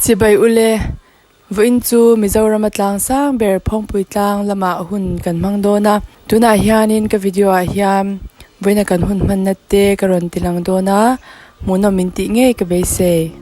Chibai ule, vawiin chu Mizorama tlang sang ber Phawngpui tlang lamah hun kan hmang dawn a. Tunah hianin ka video ah hian vawiina kan hun hmanna te ka rawn ti lang dawn a, hmuhnawm min tih ngei ka beisei.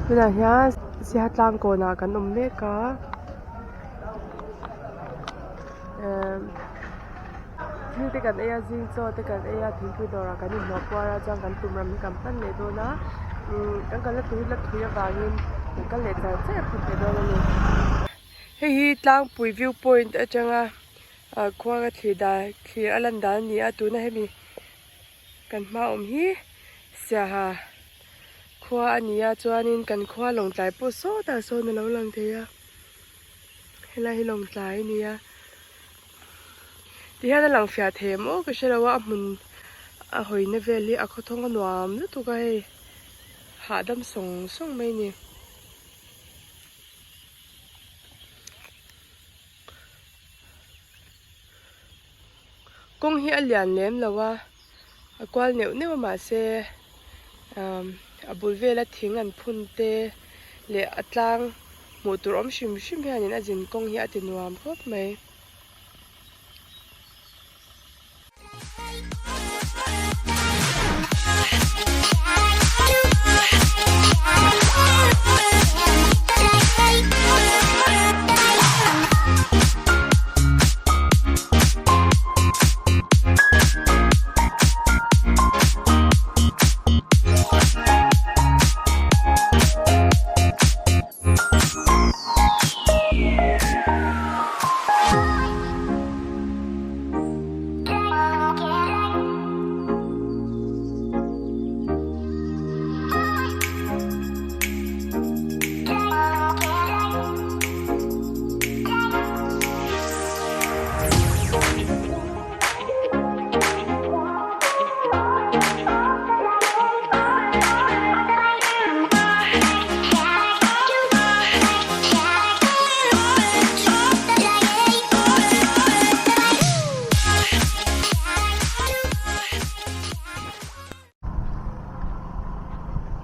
Tunah hian Siaha tlang kawnah kan awm mek a ehh thil te kan ei a zing chaw te kan ei a thingpui dawrah kan inhlawh puar a chuan kan tum ram hi kan pan leh dawn a umm kan kalna tur hi la thui avangin kan kal leh char char phawt leh dawn a ni. Hei hi tlangpui view point atanga ah khua ka thlir dan thlir a lan dan a ni a tuna hemi kan hma awm hi Siaha khua a ni a chuanin kan khua lawngtlai pawh sawtah sawn a lo lang thei a helai hi lawngtlai a ni a tihian a lang fiah thei em aw ka hre lo a a hmun a hawina vel hi a khawthawng a nuam lutuk a hei hahdam sawng sawng mai a ni. Kawng hi a lian lem lo a a kual neuh neuh a mahse umm a bul vela thing an phun te leh a tlang hmuh tur awm hrim hrim hianin a zin kawng hi a ti nuam khawp mai.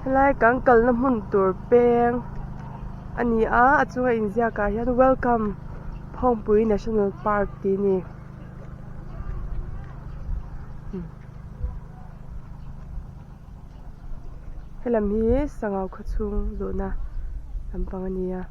Helai kan kalna hmun tur peng a ni a a chunga inziak ah hian welcome Phawngpui National Park tih a ni. Helam hi sangau khaw chhung luhna lampang a ni a.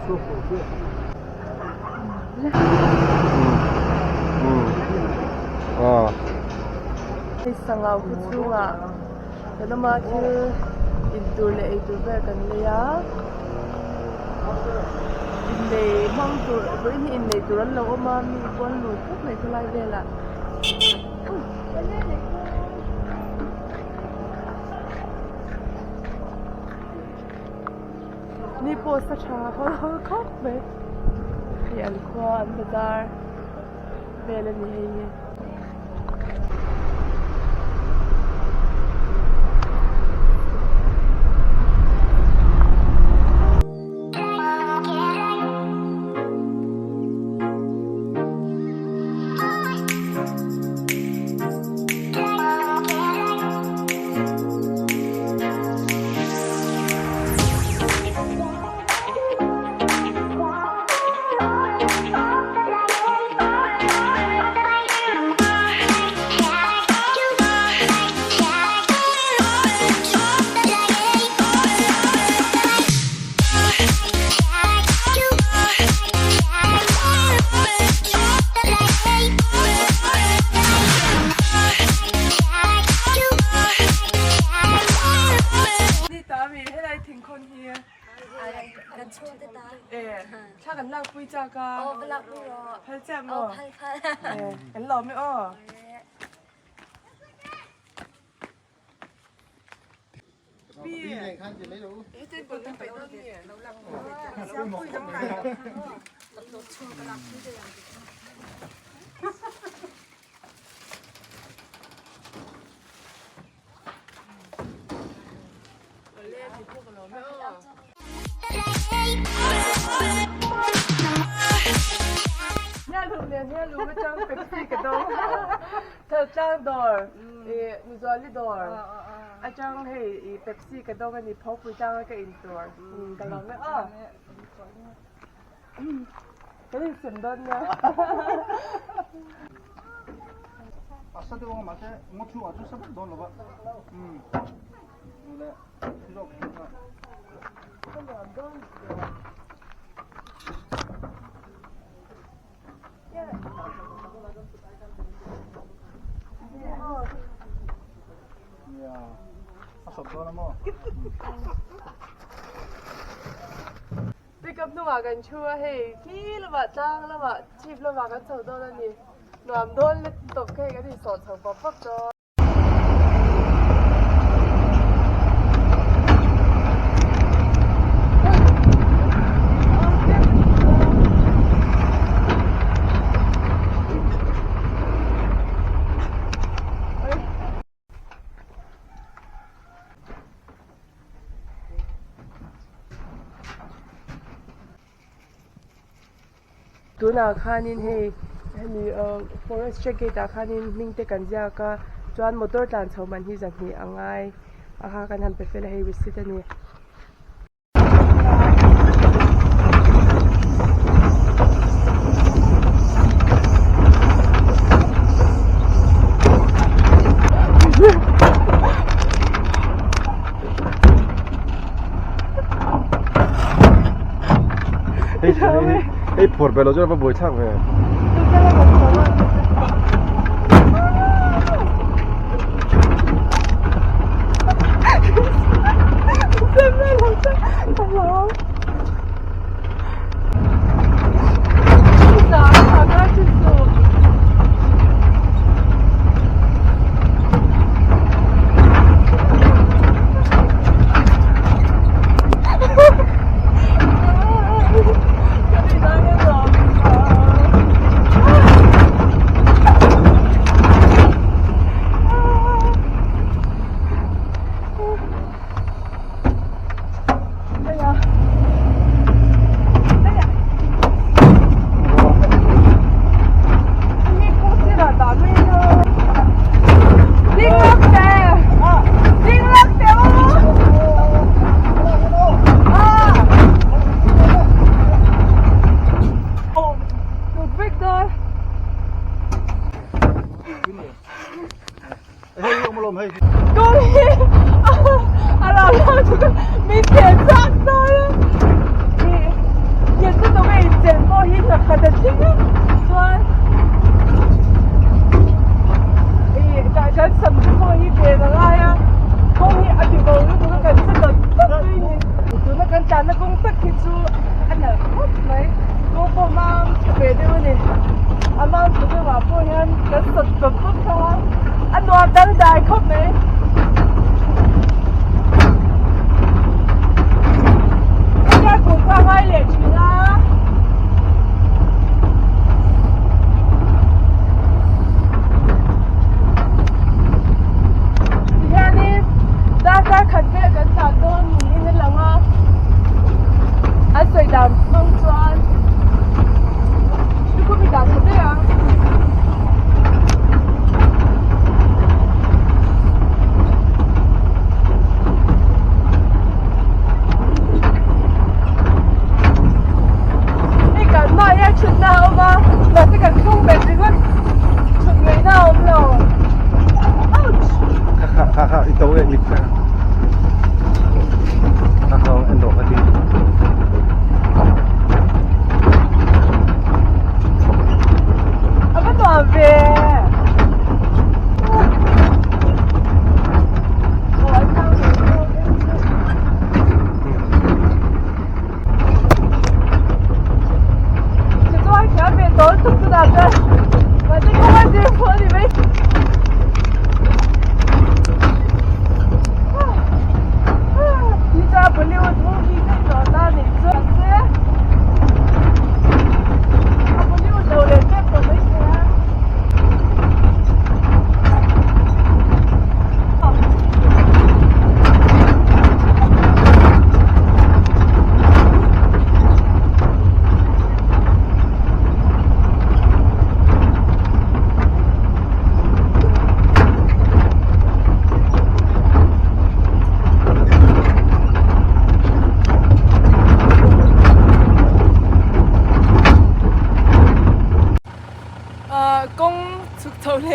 Hei sangau khu chhungah kan awm a thil in tur leh ei tur vel kan lei a innei hmang tur vawiin hi innei tur an lo awm a mi pawh an lut khawp mai khawlai velah. Ni pawh sa tha hawl hawl khawp mai hei an khua an bazar vel a ni hei hi. Thla kan lak pui chak a. Aw va lak pui rawh. Phal chiah maw? Aw phal phal. Kan lawm e aw. Tlang dawr Nuzuali dawr atang hei Pepsi ka dawng a ni Phawkpui tlanga ka in tur ka lawm e aw kan insem dawn nia. Pickup hnungah kan thu a hei khi lamah tlang lamah chhip lamah kan chho dawn a ni nuam dawn lutuk hei kan insawh chho pawp pawp dawn. Tunah khanin hei hemi ahh forest check gate ah khanin hming te kan ziak a chuan motor tlan chho man hi zahnih a ngai a kha kan han pe fel a hei receipt a ni. Hei phur ve lo chu va buai thlak ve.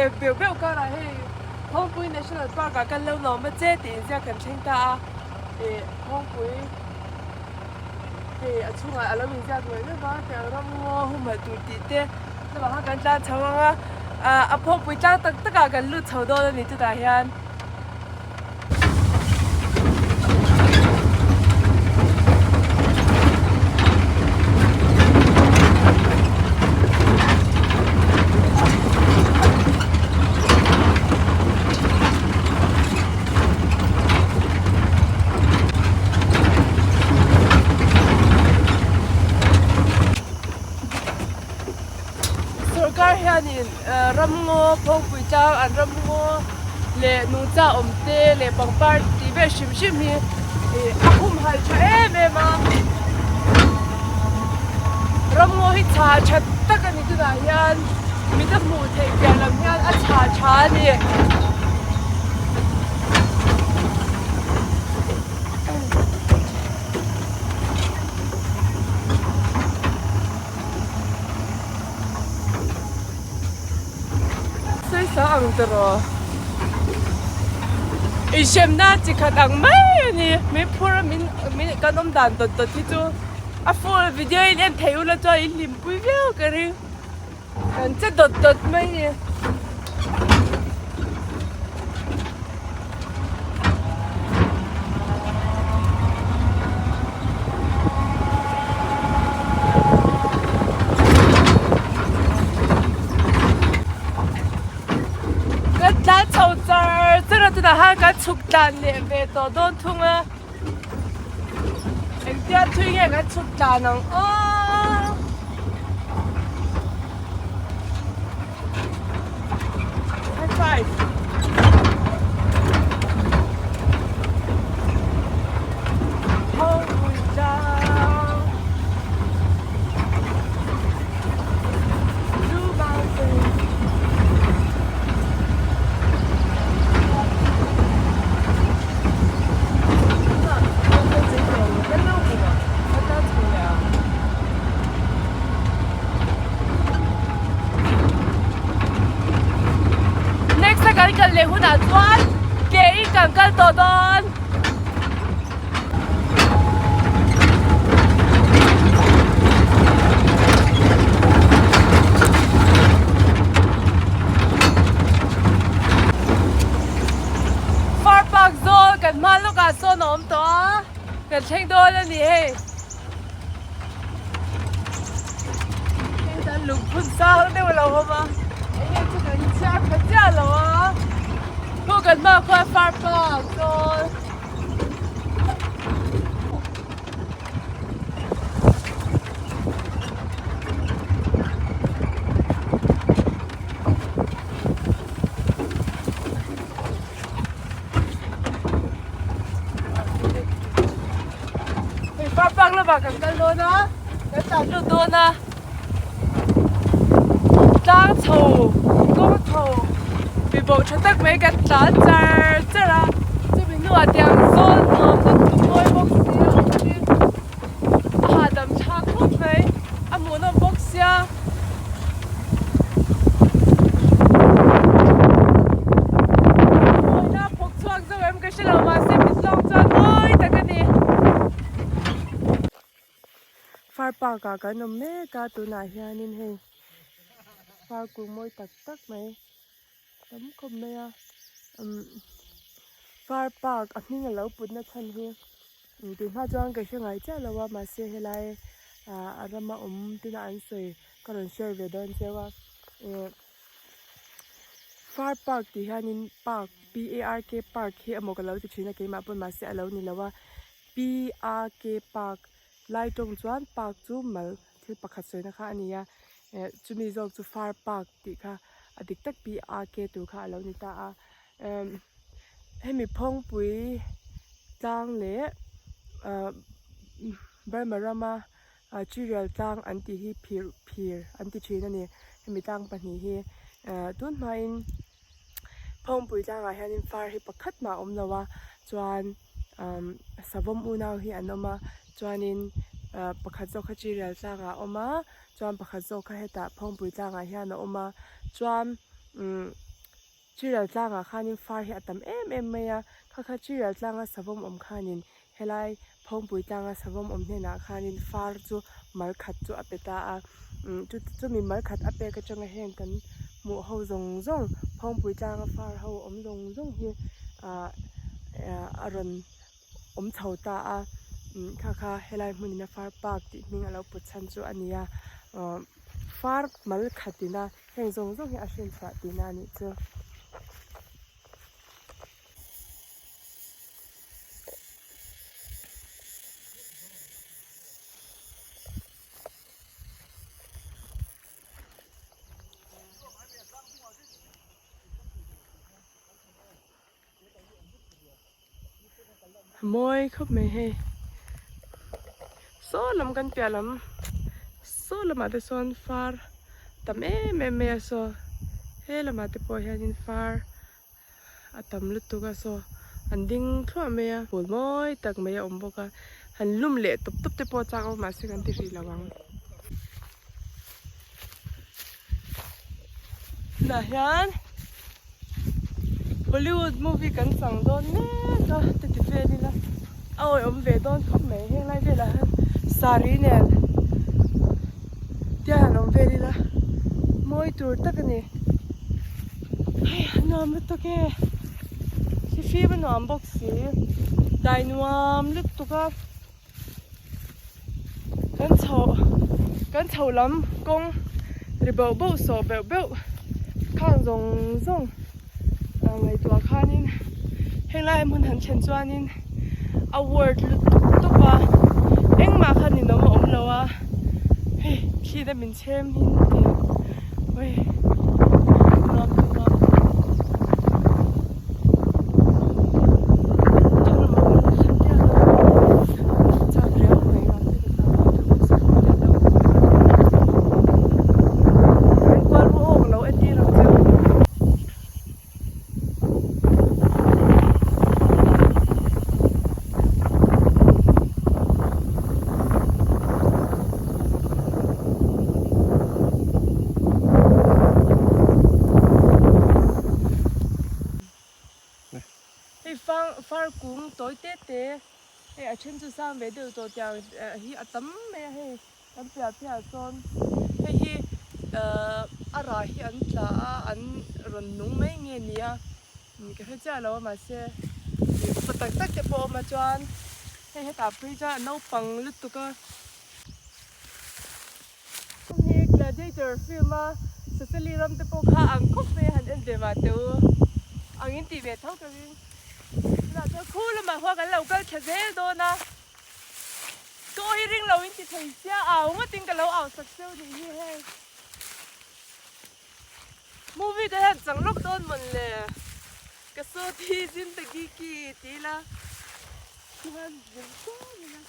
leh beuh beuh karah hei Phawngpui National Park ah kan lo nuam a che tih inziak kan thleng ta a, ih Phawngpui hei a chhungah a lo inziak luai luai vang a tiang ram ngaw humhalh tur tih te chuvang kha kan tlan chho ang a, ah a Phawngpui tlang tak tak ah kan lut chho dawn a ni chutah hian. Sorkar hianin ramngaw phawngpui tlang an ramngaw leh nungcha awm te leh pangpar tih vel hrim hrim hi ih a humhalh tha em em a ramngaw hi chha tha tak a ni tunah hian mit a hmuh theih piah lam hian a chha tha a ni. Sawi ang tawh inhremna chi khat ang mai a ni min phur a min min kan awm dan dawt dawt hi chu a full video in en thei ula chuan in hlimpui viau ka ring kan che dawt dawt mai a ni. Kan tlan chho char char a tunah khan kan chhuk tlan leh ve tawh dawn thung a engtia thui nge kan chhuk tlan ang aw. High five. Phawngpui tlang. Blue Mountain. Next a kan kal leh hunah chuan ke in kan kal tawh dawn. Far park zawl kan hma lawkah sawn a awm tawh a, kan thleng dawn a ni hei. Hei lungphun sang deuh a lo awm a, enge chu kan chhiar pha chiah lo a, khu kan hmaah khuan far park zawl. Hei far park lamah kan kal dawn a kan tlan lut dawn a tlang chho kawng chho mi bo tha tak mai kan tlan char char a chumi hnuah tiang zawl nuam lutuk mawi bawk si a awm hi a hahdam thlak khawp mai a hmuhnawm bawk sia. Mawina phawk chhuak zo em ka hre lo mahse mit lawng chuan mawi tak a ni. Far park ah kan awm mek a tunah hianin hei far kung mawi tak tak mai tam khawp mai a umm far park a hming a lo put na chhan hi tun hma chuan ka hre ngai chiah lo a mahse helai ah a rama awm tuna an sawi ka rawn share ve dawn cheu a eh far park tih hianin park p a r k park hi emaw ka lo ti thin a keimah pawn mahse a lo ni lo a p a k park lai tawng chuan park chu mal thil pakhat sawina kha a ni a eh chumi zawk chu far park tih kha a dik tak p a k tur kha a lo ni ta a emm hemi phawngpui tlang leh ahh Burma rama ah Chirial tlang an tih hi phir phir an ti thin a ni hemi tlang pahnih hi ah tun hmain phawngpui tlangah hianin far hi pakhat mah a awm lo a chuan umm savawm unau hi an awm a chuanin ah pakhat zawk kha Chirial tlangah a awm a chuan pakhat zawk kha hetah phawngpui tlangah hian a awm a chuan umm. Chirial tlangah khanin far hi a tam em em mai a, kha kha Chirial tlanga savawm awm khanin helai Phawngpui tlanga savawm awm hnenah khanin far chu mal khat chu a pe ta a, chumi mal khat a pek atanga heng kan hmuh ho zawng zawng Phawngpui tlanga far ho awm zawng zawng hi ah a rawn awm chho ta a, kha kha helai hmunin a far park tih hming a lo put chhan chu a ni a, far mal khatin a heng zawng zawng hi a hrinchhuah tihna a nih chu. Mawi khawp mai hei saw lam kan piah lam saw lamah te sawn far tam em em mai a saw he lamah te pawh hianin far a tam lutuk a saw an ding thluah mai a phul mawi tak mai a awm bawk a han lum leh tawp tawp te pawh a chak a mahse kan ti hrih lo ang. Tunah hian Hollywood movie kan chang dawn mek a ti ti vel ila a awihawm ve dawn khawp mai heng lai velah hian saree nen tia han awm vel ila mawi tur tak a ni hei a nuam lutuk e thlifim a nuam bawk si dai nuam lutuk a. Kan chho kan chho lam kawng ri bauh bauh sawh beuh beuh khang zawng zawng ngaihtuah khanin henglai hmun han thlen chuanin a word lutuk tawp a engmah kha ninawm a awm lo a hei thli te min chhem hin tih ui nuam nuam. Hei fang far kung tawi te te hei a then chu sang ve deuh tawh tiang hi a tam mai a hei kan piah piah ah sawn hei hi ahh a rah hi an tla a an rawn nung mai nge ni a ka hre chiah lo a mahse upa tak tak te pawh a awm a chuan hei hetah phei chuan a naupang lutuk a. Hei Gladiator film a Sicily ram te pawh kha ang khawp mai a han en ve mah teh u. Ang in tih ve tho ka ring. Tunah chuan khu lamah khuan kan lo kal thla zel dawn a. Ka aw hi ring lo in ti thei sia au ngawtin ka lo au sak cheu nih hi hei. Movie te hian chang lawk dawn mawn le. Ka saw thi zindagi ki ti ila. Chuan zir chuan ila.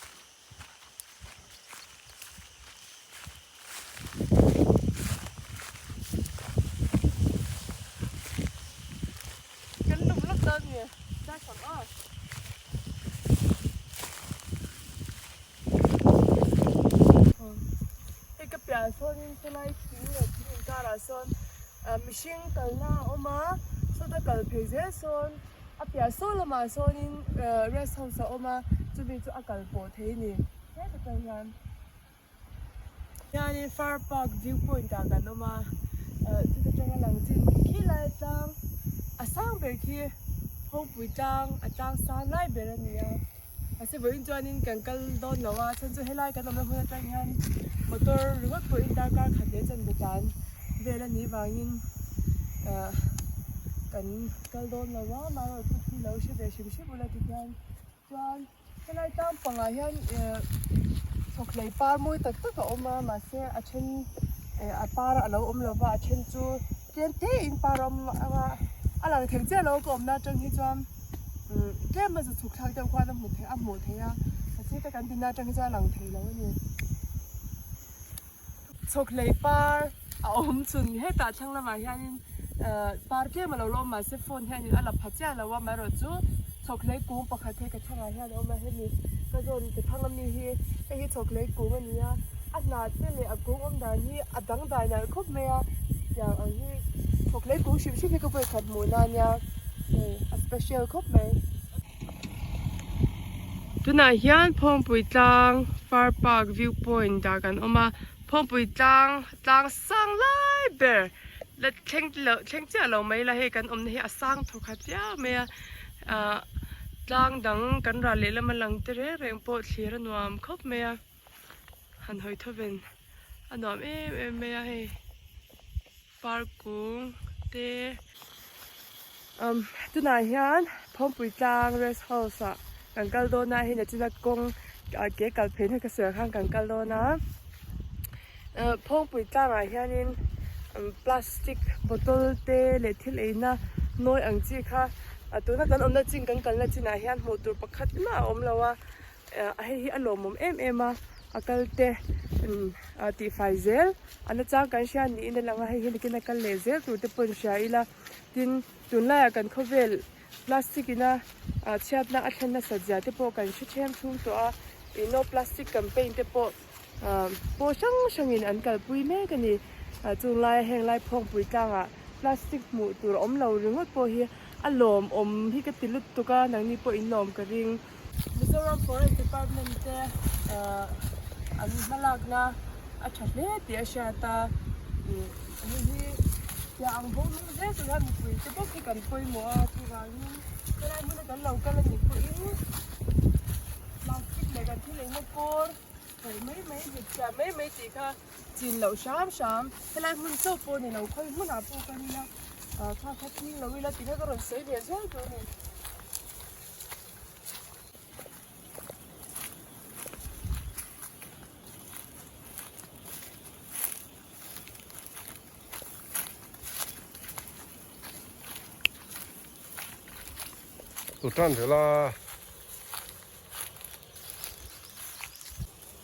Kan lum lawk dawn nge darkang aw. Hei ka piah sawnin khawlai thing leh thing inkarah sawn mihring kalna a awm a sawta kal phei zel sawn A piah saw lamah sawnin rest house a awm a, chumi chu a kal pawh thei a ni. Heta tang hian hianin Far Park view point ah kan awm a, chuta tanga lang chin khi lai tlang a sang ber khi Phawngpui tlang a tlang sang lai ber a ni a, mahse vawiin chuanin kan kal dawn lo a, chhan chu helai kan awmna hmun atang hian motor ringawt pawhin darkar khat leh chanve tan vel a nih vangin ah kan. Kal dawn lo a, mahrawh chu thi lo hre ve hrim hrim ula ti hian chuan helai tlang pangah hian eh chhawkhlei par mawi tak tak a awm a mahse a then eh a par a lo awm lo va a then chu tlem te in par a awm ang a a lang thei chiah lo ka awmna atang hi chuan umm tlem a zu chhuk thlak deuh khuan a hmu theih a hmuh theih a mahse ka kan dinna atang hi chuan a lang thei lo a ni. Chhawkhlei par a awm chhun hetah thlang lamah hianin ehh par tlem a lo la awm mahse phone hianin a la pha chiah lo a amaherawhchu chhawkhlei kung pakhat hi ka thangah hian a awm a hemi ka zawn ka thang ami hi hei hi chhawkhlei kung a ni a a hnah te leh a kung awm dan hi a dangdai nalh khawp mai a tiang ang hi. Chhawk lei kung hrim hrim hi ka vawikhat hmuhna a nia hei a special khawp mai. Tunah hian Phawngpui tlang Far Park view point ah kan awm a, Phawngpui tlang tlang sang lai ber la thleng loh thleng chiah lo mai la hei kan awmna hi a sang thaw khat viau mai a ah tlang dang kan ral lehlam a lang te reng reng pawh thlir a nuam khawp mai a han hawi thawven a nuam em em mai a hei. Par kung te. Umm tunah hian Phawngpui tlang rest house ah kan kal dawn a hei nachina kawng ke kal phei na ka sawi ang khan kan kal dawn a ah Phawngpui tlangah hianin plastic bottle te leh thil eina nawi ang chi kha tuna kan awmna chin kan kalna chinah hian hmuh tur pakhat mah a awm lo a. Hei hi a lawmawm em em a, a kal te tihfai zel a na chang kan hria niin a lang a, hei hi nakin a kal leh zel tur te pawh in hria ila, tin tunlaiah kan khawvel plastic ina chhiatna a thlen nasat zia te pawh kan hre them thum tawh a, ih no plastic campaign te pawh pawl hrang hrangin an kalpui mek a ni, chung laia heng lai phawngpui tlangah plastic hmuh tur a awm lo ringawt pawh hi a lawmawm hi ka ti lutuk a, nangni pawh in lawm ka ring. Mizoram Forest Department te an hmalakna a tha hle tih a hriat a, hei hi piah ang bawk lung zel tur hian mipui te bawk hi kan pawimawh a, chuvangin helai hmuna kan lo kal a nih pawhin plastic leh kan thil eina kawr paih mai mai hmet chhiah mai mai tih kha chin loh hram hram helai hmun chauh pawh ni lo khawi hmunah pawh kal ila kha kha ching lo ila tih kha ka rawn sawi ve zel tur a ni. Tu tan ve la.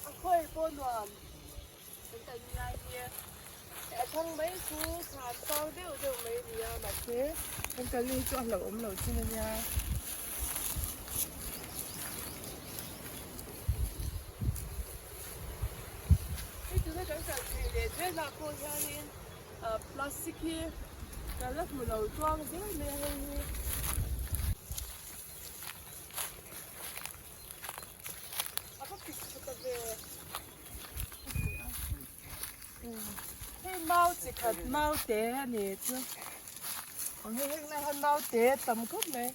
A khawi pawh nuam. Kan kal ngai hi a thang mai chu thlan sang deuh deuh mai a ni a mahse kan kalna hi chu a hlauhawm lo chin a nia. Hei tuna kan kal theih leh zelah pawh hianin ah plastic hi kan la hmu lo tuang zel mai a hei hi. A va pik tha ta ve. Hei mau chi khat mau te a ni chu ang hei heng lai hian mau te a tam khawp mai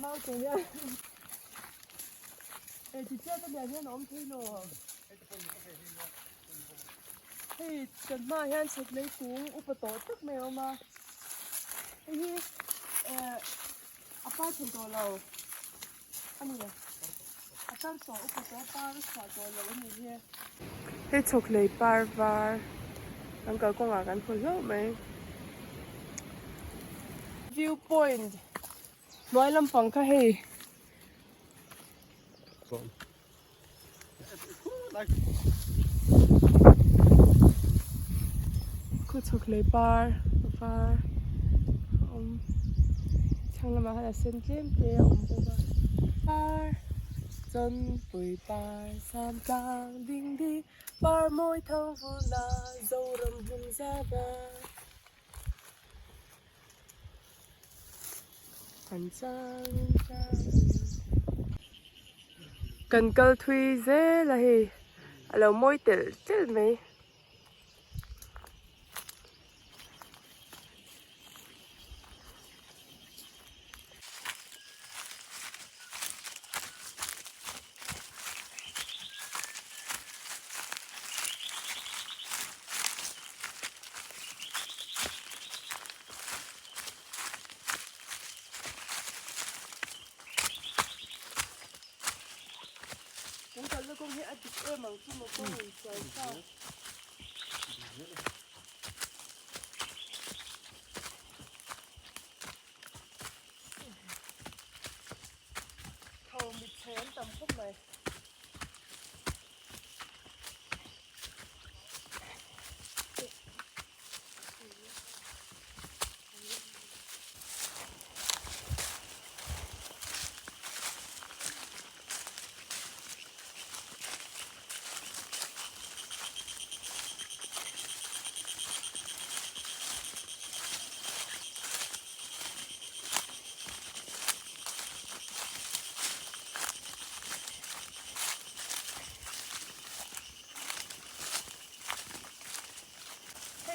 mau te hian hei ti chiat a lian hian a awm thei lo hei kan hmaah hian chhawt lei kung upa tawh tak mai a awm a hei hi eh a par thei tawh lo. A ni a tar tawh upa tawh par a chhuah tawh loh a ni hi. Hei chhawkhlei par var kan kalkawngah kan hmu hlauh mai. View point hnuai lampang kha hei. Khaw chhawk lei par var a awm thlang lamah hian a sen tlem te a awm bawk a par chawnpui par sam tlang ding ding par mawi thang vul a zoram hmun zava an chang in chang Kan kal thui zel a hei a lo mawi telh telh mai. Kan kalna kawng hi a dik em ang chu maw kawng in chuai sa. Tho mit chhe an tam khawp mai.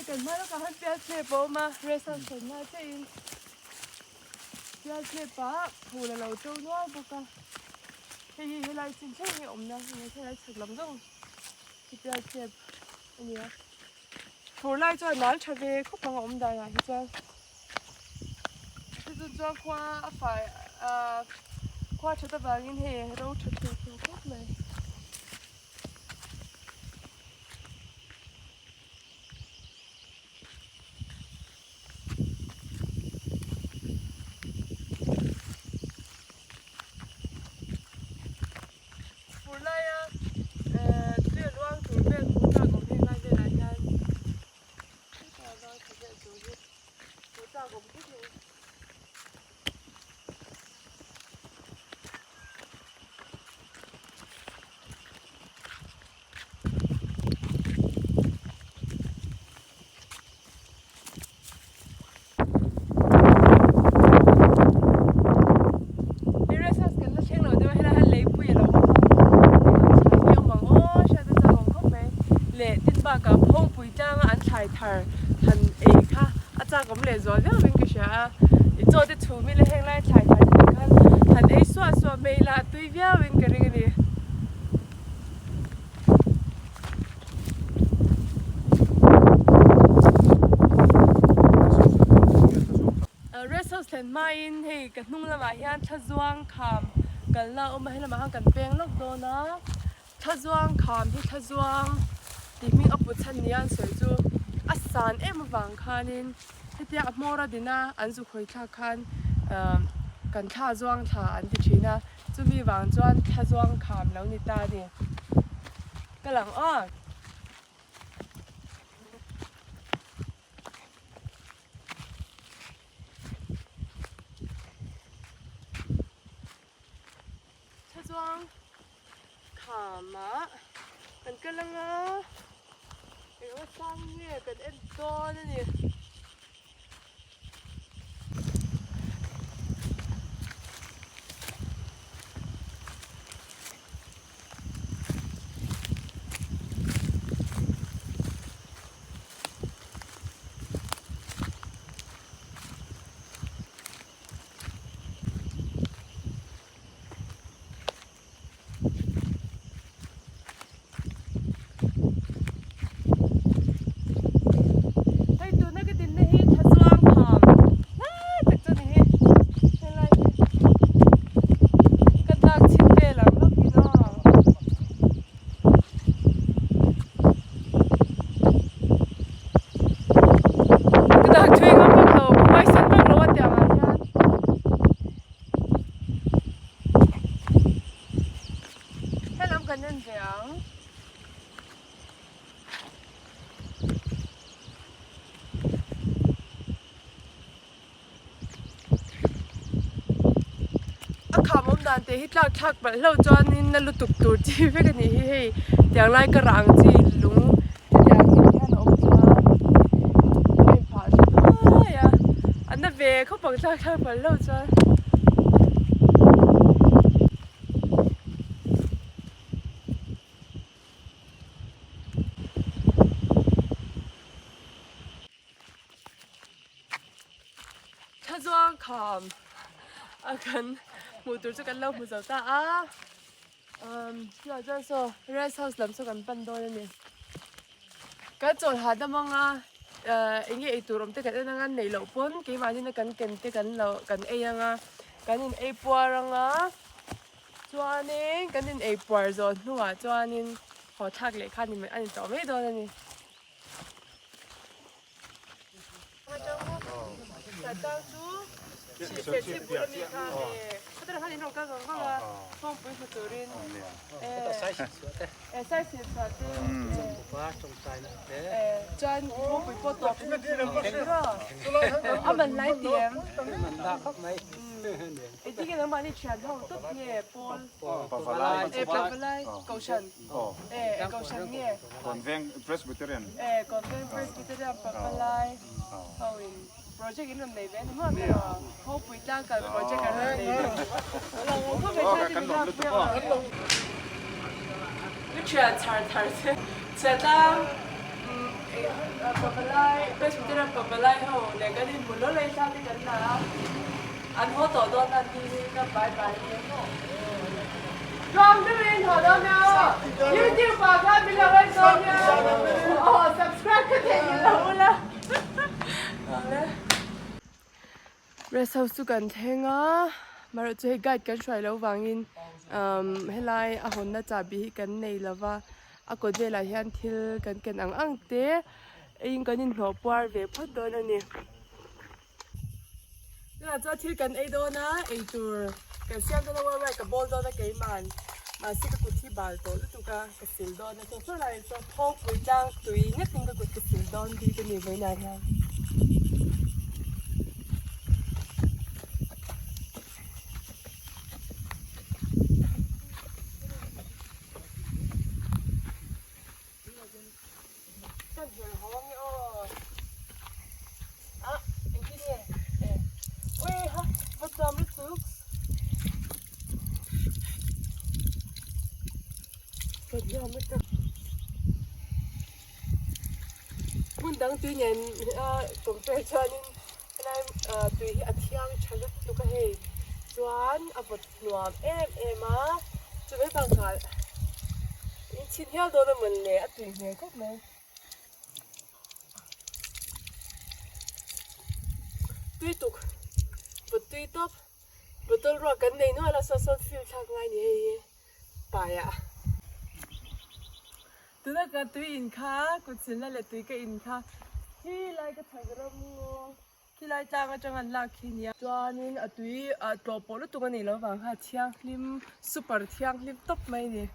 Hei kan hma lawkah khan pialthlep a awm a, rest house kan hma chiahin pialthlep ah phul a lo to nual bawk a, hei hi helai chin thleng hi a awmna a ni a, helai chhak lam zawng hi pialthlep a ni a, fur lai chuan nal tha ve khawp ang a awm danah hi chuan chu chuan khua a fai ahh khua that avangin hei ro tha thei thei khawp mai. Fur laia tui a luang tur vel hmuh chak awm heng lai velah hian tui a luang thla vel tur hi hmuh chak awm khawp mai. Hei rest house kan la thleng lo deuh a helai hian leipui a lo awm a thlai hi a awm ang aw hriat a chak awm khawp mai leh tin bakah phawngpui tlanga an thlai thar han ei kha a chak awm leh zual viau in ka hria a i chaw te chhum ila heng lai thlai thar te khan han ei suah suah mai ila a tui viau in ka ring a ni. Rest house thlen hmain hei ka hnung lamah hian Thlazuang kham kalna a awm a, helamah khan kan peng lawk dawn a, Thlazuang kham hi Thlazuang tih hming a put chhan nia an sawi chu a san em avang khanin hetia a hmawr a din a an zu khawi thlak khan kan thla zuang thla an ti thin a. Chumi vang chuan thla zuang kham lo ni ta a ni. Ka lang aw. Thla zuang kham ah kan kal anga engemaw sang nge kan en dawn a ni. Hei tuna ka dinna hi Thlazuang kham lai tak chu a ni hi helai hi ka dak chhin vel ang lawk in aw. Ka dak thui ngam vak lo ka huaisen vak lo a tiang ah hian. Helam kan en ve ang. A kham awm dan te hi tlak thlak palh hlauh chuanin na lutuk tur chi vek a nih hi hei tiang lai ka rah ang chi lung hetiang hi hian a awm thla a inphah hluai a a na ve khawp ang tlak thlak palh hlauh chuan. Thlazuang kham a kan hmuh tur chu kan lo hmu zo ta a chutah chuan saw rest house lam saw kan pan dawn a ni kan chawl hahdam anga eng nge eitur awm te kan en anga neih loh pawn keimahni na kan ken te kan lo kan ei anga kan in ei puar anga chuanin kan in ei puar zawh hnuah chuanin haw thlak leh kha a ni tawh mai dawn a ni. Convent Presbyterian. E Convent Presbyterian Papalai ho in project in rawn nei ve a ni maw ta maw Khawpui tlang kal project an rawn nei ve Ka thian chhar thar che chhia tlang Pavalai Presbyterian Pavalai ho leh kan inhmu law lei thla te kan la a, an haw tawh dawn a ni hi ka bye bye hle maw. Tluang deuhin haw dawn nia aw, YouTube ah khan min lo en dawn nia aw, subscribe ka theihnghilh lo ula. Rest house chu kan thleng a, marawh chu hei guide kan hruai loh vangin umm helai a hawnna chahbi hi kan nei lo va, a kawt velah hian thil kan ken ang ang te eiin kan inhlawh puar ve phawt dawn a ni. Tunah chuan thil kan ei dawn a, eitur kan siam dawn a uai uai ka bawl dawn a keiman mahse ka kut hi bal tawh lutuk a ka sil dawn a chuan saw laiah chuan thawkpui tlang tui ngetin ka kut ka sil dawn bik a ni vawiinah hian. Ka zir haw nge aw. Ah, engtin nge? Eh. Ui ha, va chuam lutuk. Ka chuam lutuk. Hmun dang tui nen a compare chuanin helai tui hi a thiang tha lutuk a hei. Chuan a vawt nuam em em a, chu mai bakah in chhin hial dawn a mawn le a tui hmel khawp mai. Tui tuk vawt tui tawp bottle ruak kan nei nual a saw sawn fill thlak ngai ni hei hi paiah. Tuna ka tui in kha kut silna leh tui ka in kha khi lai ka chhak ram ngaw khi lai tlang atang an lak khi nia. Chuanin a tui ah tlawh pawh lutuk a nih loh vang kha thianghlim super thianghlim tawp mai a ni.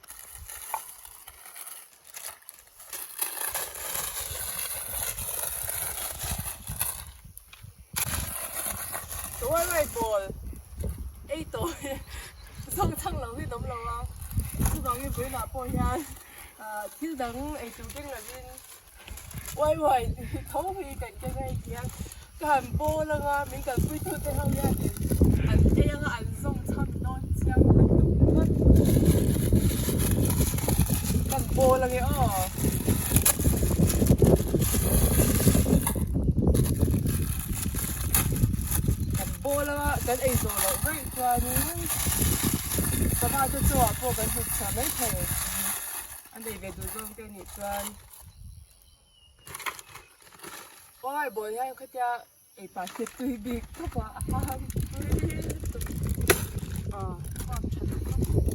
Ruai ball ei tawh hi zawng chhang lo hi an awm lo a, chuvangin vawiinah pawh hian ah thil dang ei tur keng lovin uai uai tho hi kan keng a hei ti hian ka han bawl anga min kalpui tu te ho hianin an ei anga an zawng chhang dawn chiang lutuk ringawt ka han bawl ange aw. Kan bawl anga kan ei zawh loh vaih chuanin sava te chaw ah pawh kan hmu chhuah mai thei a nei ve duh zawng te anih chuan awi bawl hian khatia ei pah hi tui bik khawp a a hang tui lutuk a chhuak tha duh khawp mai.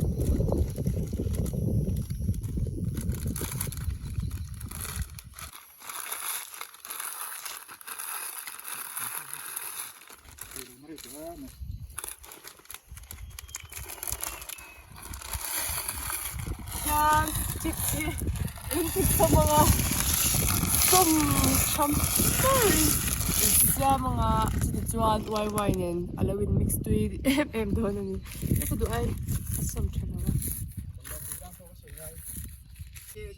Hian chips hi in ti khawm ang a sawm tham ber in in siam ang a chuti chuan uai uai nen a lo in mix tui em em dawn a ni he ka duh aiin a sawm tha lo a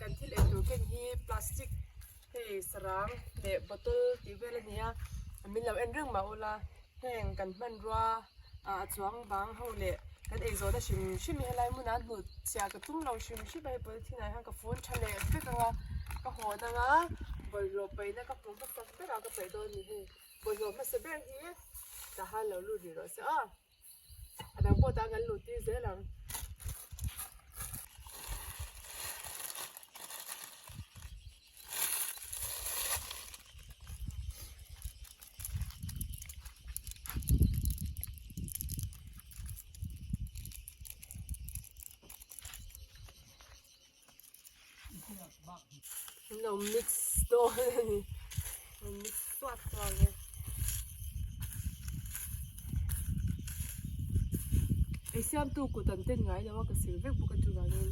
kan thil ei tur ken hi plastic hei sarang leh bottle tih vel a ni a min lo en reng mah ula heng kan hmanrua ah a chuang bang ho leh kan eizawn a hrim hrim hi helai hmunah hnut chhiah ka tum lo hrim hrim a hei polythene ah hian ka fun tha leh vek ang a ka hawn ang a bawlhhlawh paihna ka hmuh hmasak berah ka paih dawn a ni hei bawlhhlawh hmasa ber hi tah han lo lut rih rawh se aw. A dang pawh tah kan luh tir zel ang. An lo mix dawn a ni an mix suak suak e ei siamtu kut an ten ngai lo a ka sil vek bawk a chuvangin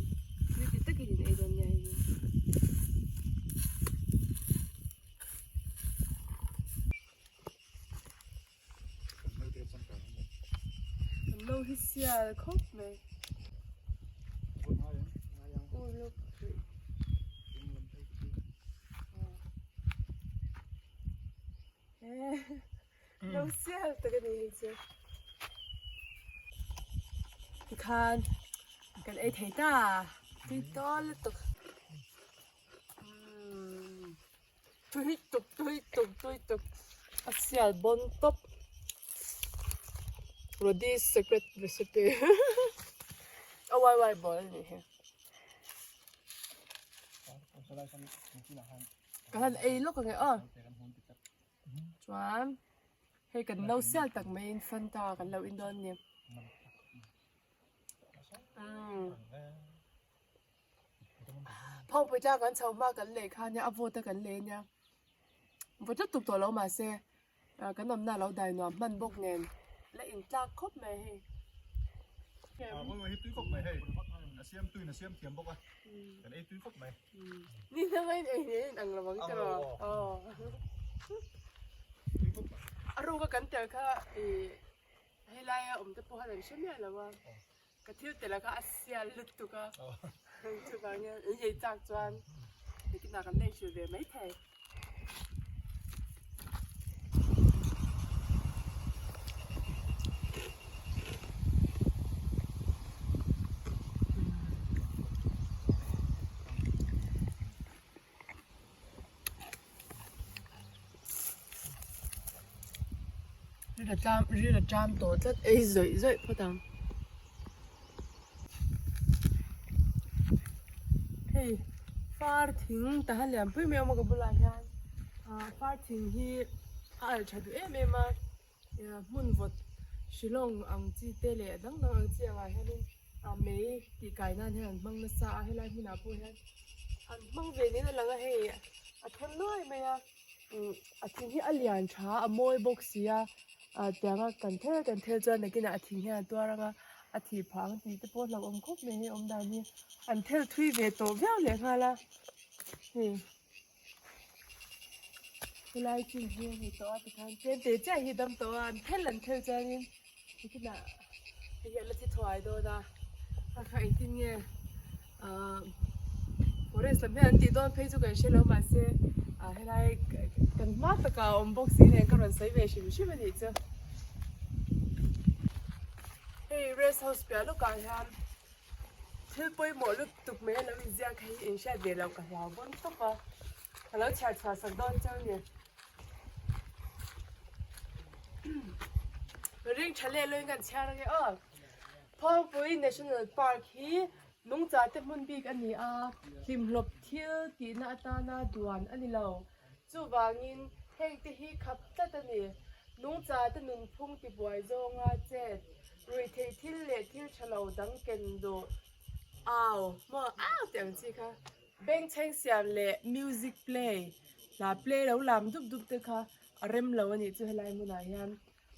tui ti takin in ei dawn nia hei hi. An lo hi sial khawp mai. Lo sial tak a ni hei chu. Tikhan kan ei thei ta tui tawl lutuk. Tui tuk tui tuk tui tuk a sial bawn tawp Rodi's secret recipe a wai wai bawl a nih hi. Ka han ei lawk ang e aw chuan hei kan no sial tak maiin Fanta kan lo in dawn a ni. Phawngpui tlang kan chho hma kan lei kha nia a vawt a kan lei ania vawt lutuk tawh lo mahse ah kan awmna a lo dai nuam hman bawk nen la in tlak khawp mai hei. Ni hnanga in ei nen in ang lo ang che rawh aw a ruk a kan tel kha ih helaia awm te pawh khan an hre miah lo a. Ka thil tel a kha a sial lutuk a, chuvang hian in ei chak chuan nikinah kan la inhrilh ve maithei. Ril a tlam ril a tlam tawh tlat ei zawih zawih phawt ang. Hei far thing tahan lian pui mai a awm a ka bulah hian ah far thing hi a alh tha duh em em a hmun vawt Shillong ang chi te leh a dang dang ang chi angah hianin ah mei tih kai nan hian an hmang nasa a helai hmunah pawh hian an hmang ve niin a lang a hei a thawn nuai mai a umm a thing hi a lian tha a mawi bawk si a ah tianga kan thel kan thel chuan nakinah a thing hian a tuar ang a a thih phah ang tih te pawh hlauhawm khawp mai hei awm dan hi an thel thui ve tawh viau leh nghal a hei helai chin hi a ni tawh a tikhan tlem te chiah hi dam tawh a an thel an thel chuanin nikinah hei hi a la thi thuai dawn a a kha engtin nge ahh forest lam hian an tih dawn phei chu kan hre lo mahse ah helai kan hma takah a awm bawk si nen ka rawn sawi ve hrim hrim a nih chu hei rest house piah lawkah hian. Thil pawimawh lutuk mai a lo inziak hei hi inhriat ve loh ka hlau bawn tawp a, ka lo chhiar chhuah sak dawn cheu ni. Ring tha leh loin kan chhiar ange aw. Phawngpui National Park hi nungcha te hmun bik a ni a, hlimhlawp thil tihna atana duan a ni lo. Chuvangin heng te hi khap tlat a ni. Nungcha te nunphung tibuai zawnga chet, ruihtheih thil leh thil tha lo dang ken duh au maw au tih ang chi kha. Bengchheng siam leh music play, hla play lo lam dup dup te kha a rem lo a nih chu helai hmunah hian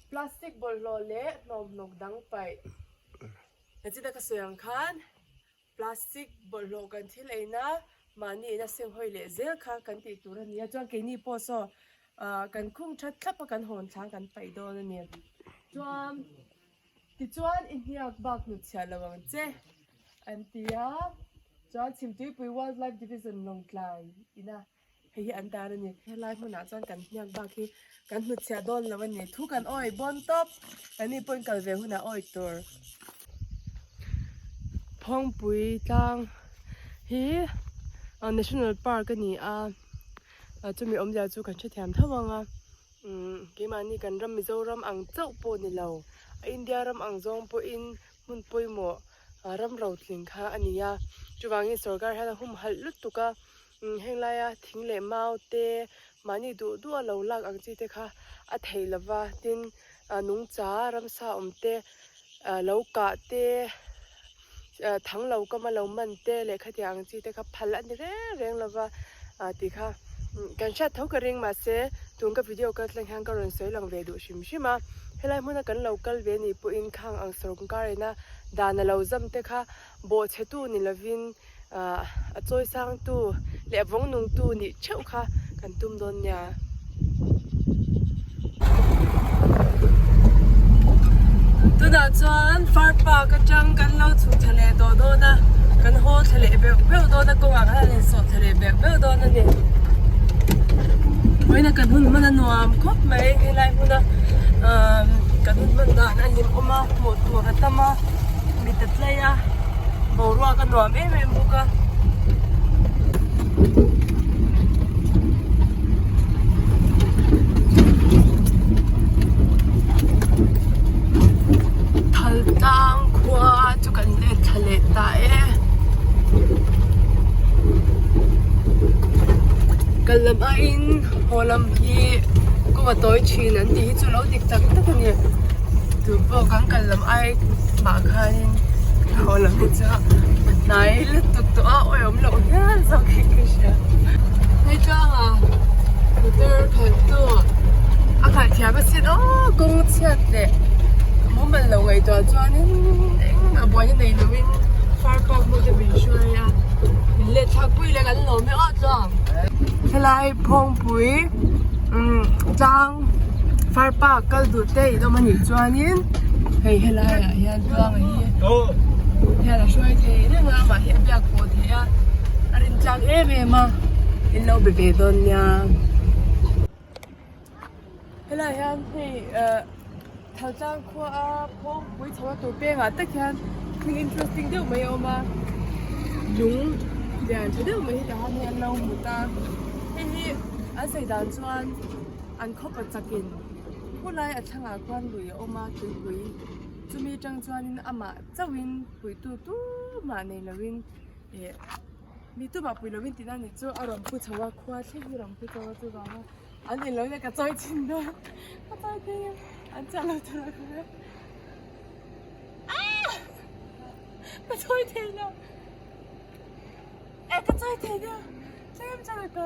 plastic bawlhhlawh leh hnawmhnawk dang paih. Hechita ka sawi ang khan Plastic bawlhhlawh kan thil eina mahni ina seng hawi leh zel kha kan tih tur a ni a, chuan keini pawh saw ah kan khung that thlap a kan hawn thlang kan paih dawn a ni. Chuan tichuan i hniak bak hnut chhiah lo ang che an ti a, chuan Chhimtuipui Wildlife Division Lawngtlai ina hei hi an tar a ni. Helai hmunah chuan kan hniak bak hi kan hnut chhiah dawn lo a ni. Thu kan awi bawn tawp, kan ni pawhin kal ve hunah awi tur. Phawngpui tlang hi National Park a ni a, chumi awmzia chu kan hrethiam tho ang a. Umm keimahni kan ram Mizoram ang chauh pawh ni lo, India ram ang zawng pawhin hmun pawimawh ram rotling kha a ni a. Chuvangin sorkar hian a humhalh lutuk a. Heng laia thing leh mau te mahni duh duh a lo lak ang chi te kha a theih lo va, tin nungcha ramsa awm te lo kah te thang lo kama lo man te leh khatiang ang chi te kha phal a ni reng reng lo va tih kha kan hriat tho ka ring mahse tun ka video kal thleng hian ka rawn sawi lang ve duh hrim hrim a, helai hmuna kan lo kal ve nih pawhin khang ang sawrkar ina dan a lo zam te kha bawhchhetu ni lovin A chawi sangtu leh a vawng nungtu nih theuh kha kan tum dawn nia. Tunah chuan far park atang kan lo chhuk thla leh tawh dawn a, kan haw thla leh beuh beuh dawn a, kawngah khan an insawh thla leh beuh beuh dawn a ni. Vawiin a kan hun hman a nuam khawp mai helai hmuna kan hun hman dan a hlimawm a, hmuh tur a tam a, mit a tlai a. Boruak a nuam em em bawk a. lam aiin haw lam hi kawng a tawi thin an tih hi chu lo dik tak tak a ni. Tun pawh kan kal lam ai mah khanin haw lam hi chu a hnai lutuk tawh a awihawm loh hial zawk hi ka hria. Hei tlangah motor khalh tu a khalh thiam asin aw kawng chhiat leh mumal lo ngaihtuah chuanin engmah buaina nei lovin far park hmuh te min hruai a min let thlak pui leh kan lawm e aw tluang. Helai phawngpui umm tlang far park kal duh te in awm anih chuanin hei helai ah hian tluanga hi hian a hruai thei reng a amah hi a biak pawh theih a a rin tlang em em a in lo be ve dawn nia. Helai hian hei eh Thaltlang khua a phawngpui chho a tur pengah tak hian thil interesting deuh mai a awm a lung lian tha deuh mai hi tah hian hei an lo hmu ta hei hi an sawi dan chuan an khawpa chakin khawlai a thlangah khuan lui a awm a tuipui chumi atang chuanin amah chauhin puitu tumah nei lovin ih mi tumah pui lovin tihna ni chu a rawn pu chho a khua thleng hi a rawn pu chho a chuvanga an in lo ila ka chawi thin dawn ka chawi thei a an chah lo tur a ka aaa ka chawi thei lo e ka chawi thei lo tlem chawi ka.